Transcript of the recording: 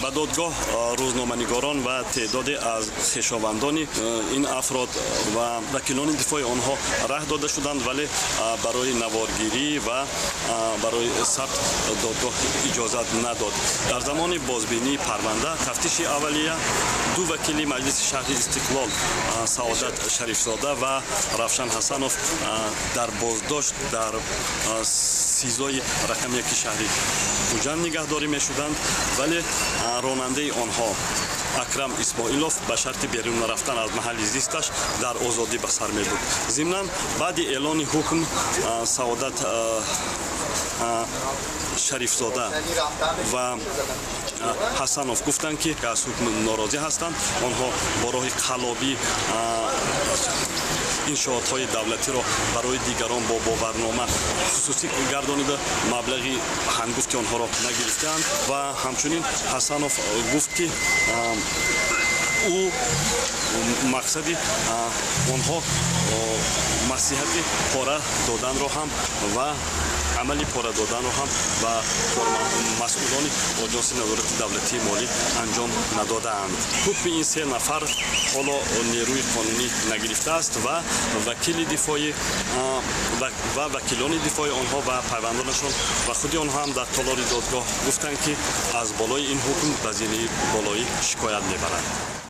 Ба додгоҳ рӯзноманигорон ва теъдоде аз хешовандони ин афрод ва вакилони дифои онҳо раҳ дода шуданд, вале барои наворгирӣ ва барои сабт додгоҳ иҷозат надод. Дар замони бозбинии парванда, тафтиши аввалия, ду вакили Маҷлиси шаҳри Истиқлол, Саодат Шарифзода ва Равшан Ҳасанов, дар боздошт дар СИЗОи рақами 1 шаҳри Хуҷанд нигаҳдорӣ мешуданд, вале ронандаи онҳо Акрам Исмоилов ба шарти берун нарафтан аз маҳалли зисташ дар озодӣ ба сар мебурд. Зимнан, баъди эълони ҳукм Саодат Шарифзода ва Ҳасанов гуфтанд, ки аз ҳукм норозӣ ҳастанд. Онҳо бо роҳи қаллобӣ иншоотҳои давлатиро барои дигарон бо боварнома хусусӣ гардонида, маблағи ҳангуфти онҳоро нагирифтаанд. Ва ҳамчунин Ҳасанов гуфт, ки ӯ мақсади онҳо маслиҳати пора доданро ҳам ва амали пора доданро ҳам ба масъулони Оҷонси назорати давлатии молӣ анҷом надодаанд. Ҳукми ин се нафар ҳоло нерӯи қонунӣ нагирифтааст ва вакили дифоӣ ва вакилони дифои онҳо ва пайвандонашон ва худи онҳо ҳам дар толори додгоҳ гуфтанд, ки аз болои ин ҳукм ба зинаи болоӣ шикоят мебаранд.